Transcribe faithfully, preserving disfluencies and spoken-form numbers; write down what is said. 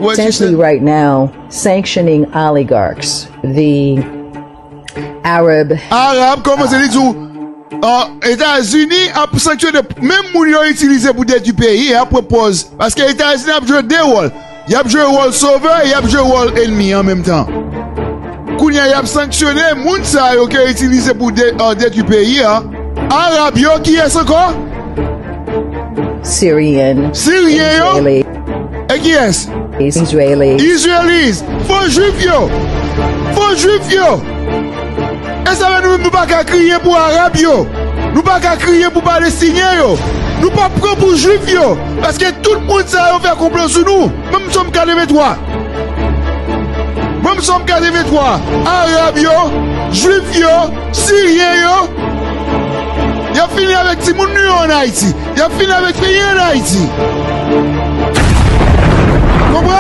Potentially right now sanctioning oligarchs, the Arab. Arab, kòman se li di w, Etazini ap sanksyone menm moun yo itilize pou detwi peyi a, pran pòz. Paske Etazini ap jwe de wòl. Y ap jwe wòl sovè, y ap jwe wòl enmi an menm tan. Kounye a, y ap sanksyone moun sa yo ke itilize pou de, uh, detwi peyi a. Arab yo, kiyès ankò? Syrian. Siryen yo. Israeli. E kiyès? Israeli. Israelis. Fo jwif yo. Fo jwif yo. E sa fè nou menm nou pa ka kriye pou Arab yo. Nou pa ka kriye pou Palestinyen yo. Nou p ap pran pou jwif yo. Paske tout moun sa yo fè konplo sou nou. Menm Sòm katrevenntwa. Menm Sòm katrevenntwa. Arab yo, jwif yo, siryen yo. Y ap fini avèk timoun nou yo ann Ayiti. Y ap fini avèk peyi ann Ayiti. Konprann?